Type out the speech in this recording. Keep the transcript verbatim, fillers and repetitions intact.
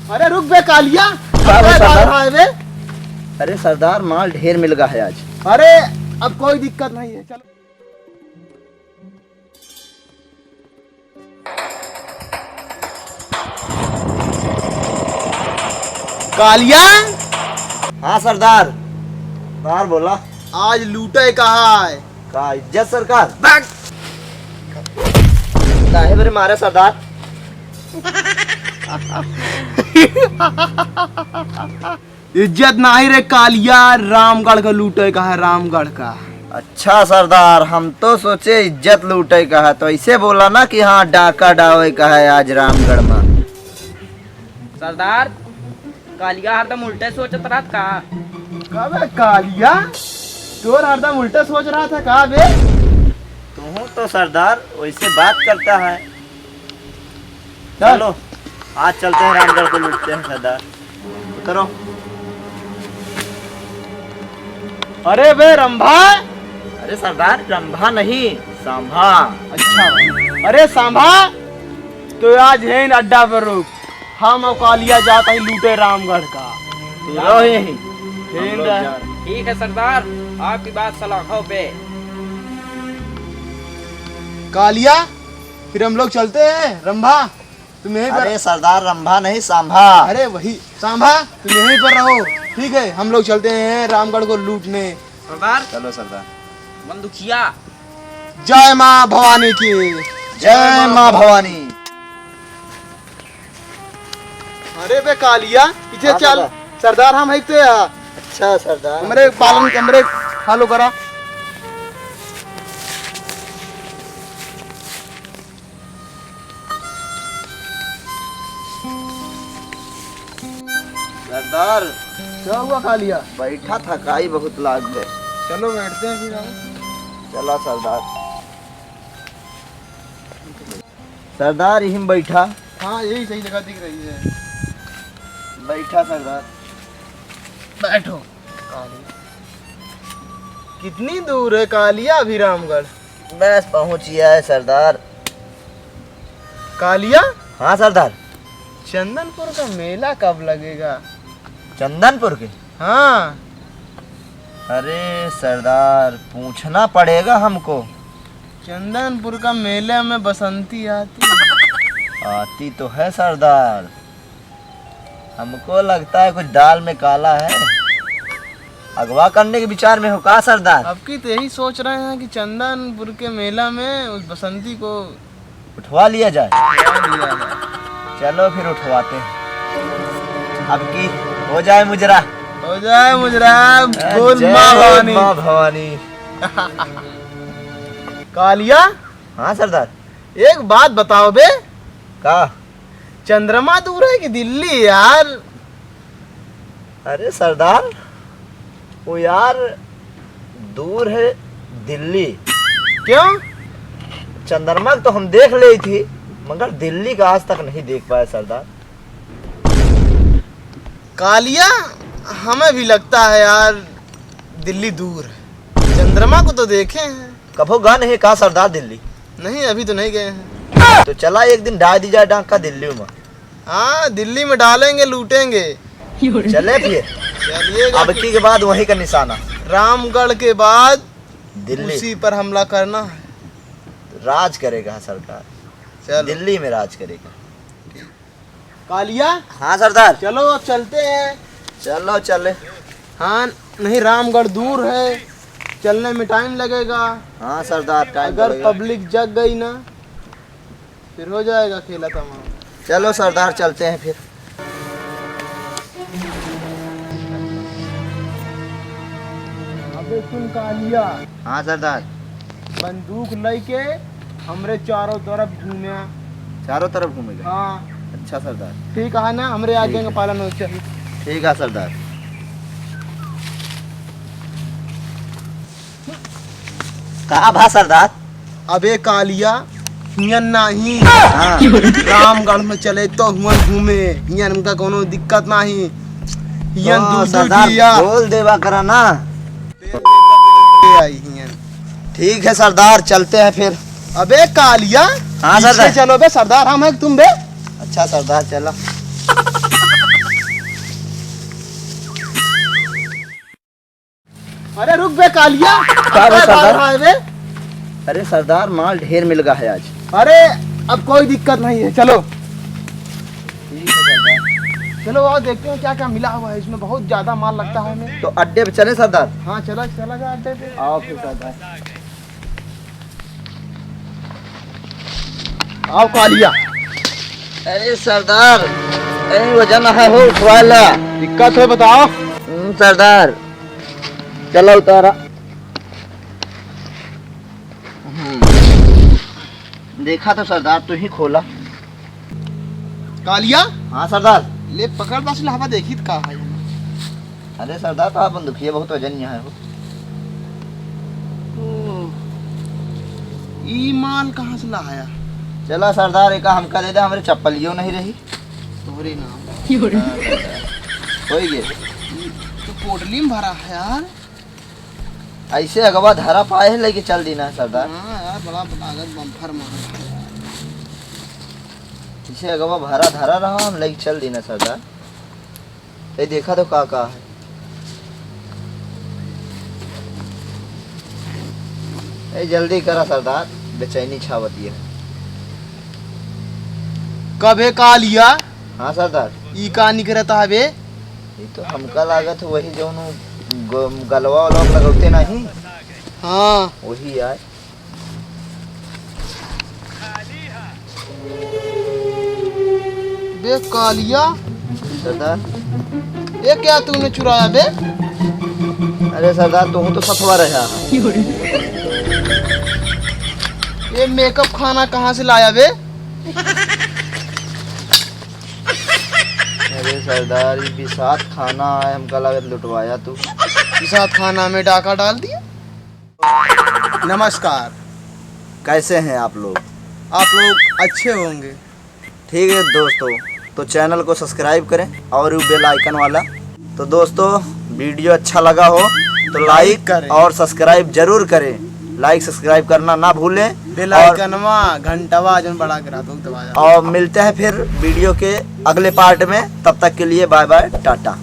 अरे रुक बे कालिया। अरे सरदार। अरे सरदार, माल ढेर मिल गा है आज। अरे अब कोई दिक्कत नहीं है, चलो। कालिया। हाँ सरदार। सरदार बोला। आज लूटे कहा है? का इज्जत सरकार? काहे बरे मारे सरदार? इज्जत नाही रे कालिया, रामगढ़ का लूटे का है, रामगढ़ का। अच्छा सरदार, हम तो सोचे इज्जत लूटे का है, तो ऐसे बोला ना कि हाँ, डाका डावे का है आज रामगढ़ में। सरदार, कालिया हरदम उल्टे सोचत रहत का? का बे कालिया, तोर हरदम उल्टे सोच रहा था का बे? तू तो सरदार वैसे बात करता है। चल। चलो, आज चलते हैं रामगढ़ को लूटते हैं सरदार। उतरो। अरे बे रंभा। अरे सरदार, रंभा नहीं, सांभा। अच्छा। अरे सांभा, तो आज है अड्डा पर रुक, हम और कालिया जाता ही लूटे रामगढ़ का। तू रहो यहीं। ठीक है। ठीक है सरदार, आपकी बात सलाखों पे। कालिया, फिर हम लोग चलते हैं। रंभा, तुम यहीं पर। अरे सरदार, रंभा नहीं, सांभा। अरे वही सांभा, तुम यहीं पर रहो, ठीक है? हम लोग चलते हैं रामगढ़ को लूटने। सरदार। चलो सरदार। बंदूकिया। जय माँ भवानी की। जय माँ भवानी। अरे बे कालिया, पीछे हाँ चल। सरदार। सरदार हम है तो या। अच्छा सरदार। हमरे पालन, हमरे follow करा। सरदार। क्या हुआ कालिया? बैठा, थकाई बहुत लाग गए। चलो बैठते हैं फिर हम। चला सरदार। सरदार, यहीं बैठा। हाँ, यही सही जगह दिख रही है। बैठा सरदार। बैठो। कालिया। कितनी दूर है कालिया अभी रामगढ़? बस पहुँच गया है सरदार। कालिया? हाँ सरदार। चंदनपुर का मेला कब लगेगा? चंदनपुर के? हाँ। अरे सरदार, पूछना पड़ेगा हमको। चंदनपुर का मेले में बसंती आती है। आती तो है सरदार, हमको लगता है कुछ दाल में काला है। अगवा करने के विचार में हो का सरदार? अब की तो यही सोच रहे हैं कि चंदनपुर के मेला में उस बसंती को उठवा लिया जाए। उठवा लिया जाए। चलो फिर उठवाते हैं। अब की हो जाए मुजरा। हो जाए मुजरा। अ, बोल जय माँ भवानी। माँ भवानी। कालिया? हाँ सरदार। एक बात बताओ बे। का? चंद्रमा दूर है कि दिल्ली यार? अरे सरदार, वो यार दूर है दिल्ली। क्यों? चंद्रमा को तो हम देख ली थी, मगर दिल्ली का आज तक नहीं देख पाए सरदार। कालिया, हमें भी लगता है यार, दिल्ली दूर है। चंद्रमा को तो देखे हैं। कभो गा नहीं का सरदार दिल्ली? नहीं, अभी तो नहीं गए हैं। तो चला एक दिन डाल दी जाए डांका दिल्ली में। हाँ, दिल्ली में डालेंगे, लूटेंगे। चले फिर। चलिएगा। अब की के बाद वहीं का निशाना। रामगढ़ के बाद दिल्ली। उसी पर हमला करना है। राज करेगा सरकार। चलो। दिल्ली में राज करेगा। कालिया, हाँ सरदार। चलो अब चलते हैं। चलो चले। हाँ, नहीं, रामगढ़ दूर है, चलने में time लगेगा। हाँ सरदार, time अगर लगेगा। Public जग गई ना, फिर हो जाएगा खेला तमाम। चलो सरदार, चलते हैं फिर। अबे सुन कालिया। हाँ सरदार। बंदूक लेके हमरे चारों तरफ घूमे। चारों तरफ घूमेगा? हाँ। अच्छा सरदार। ठीक है ना, हमरे आज्ञा का पालन हो चाहिए। ठीक है सरदार। का भा सरदार? अबे कालिया, हियन नाही। हाँ। रामगढ़ में चले तो हुअन घूमे, हियन उनका कोनो दिक्कत नाही। हियन तो दूध सरदार दिया। बोल देवा करा ना। आई हियन। ठीक है सरदार, चलते हैं फिर। अबे कालिया, हाँ पीछे सरदार। चलो बे सरदार, हम हैं कि तुम बे? अच्छा सरदार, चला। अरे रुक बे कालिया। का बे अरे सरदार? बाहर आए बे। अरे सरदार, माल ढेर मिल गया है आज। अरे अब कोई दिक्कत नहीं है, चलो। ठीक है सरदार। चलो आओ देखते हैं क्या क्या मिला हुआ है इसमें, बहुत ज्यादा माल लगता है हमें। तो अड्डे पे चले सरदार? हाँ चला, चला जा अड्डे पे। आओ फिर सरदार। आओ कालिया। अरे सरदार, कहीं वजन है हो उठवा ला। दिक्कत है बताओ। हम्म, सरदार, चला उतारा। हम्म। देखा तो सरदार, तू ही खोला। कालिया। हाँ सरदार। ले पकड़ बस लहवा देखी त का है। अरे सरदार, तो आप बंदूकिया बहुत वजन यहाँ है हो। ओ, ई माल कहाँ से लाया? चला सरदार, एका हमका दे दे, हमरे चप्पलियो नहीं रही। तोहरे नाम। हाँ, सरदार। होई गे। ई तो पोटली में भरा है यार। ऐसे अगवा धरा पाए है, लेके चल दीना सरदार। हाँ यार, बड़ा लागत बम्फर माल है यार। ऐसे अगवा भरा धरा रहा, हम लेके चल दीना सरदार। ए, देखा तो का का है। ए, जल्दी करा सरदार, बेचैनी छावती है। कबे कालिया? हाँ सरदार। ई का निकरत हवे? ई तो हमका लागत है वही जौन उ ग-, गलवा वाला लगौते नहीं। हाँ। वही आए। बे कालिया। सरदार। ये क्या तूने चुराया बे? अरे सरदार, तू तो सफवा रहा। ये मेकअप खाना कहाँ से लाया बे? अरे सरदार, ये बिसात खाना है, हमका लागत लुटवाया तू। बिसात खाना में डाका डाल दिया। नमस्कार। कैसे हैं आप लोग? आप लोग अच्छे होंगे। ठीक है दोस्तों, तो चैनल को सब्सक्राइब करें और वो बेल आइकन वाला। तो दोस्तों, वीडियो अच्छा लगा हो तो लाइक करें। और सब्सक्राइब जरूर करें। लाइक सब्सक्राइब करना ना भूलें। बेल और आइकनवा, घंटवा जौन बड़ा करा दो, दबा दो। और मिलते हैं फिर वीडियो के अगले पार्ट में। तब तक के लिए बाय बाय, टाटा।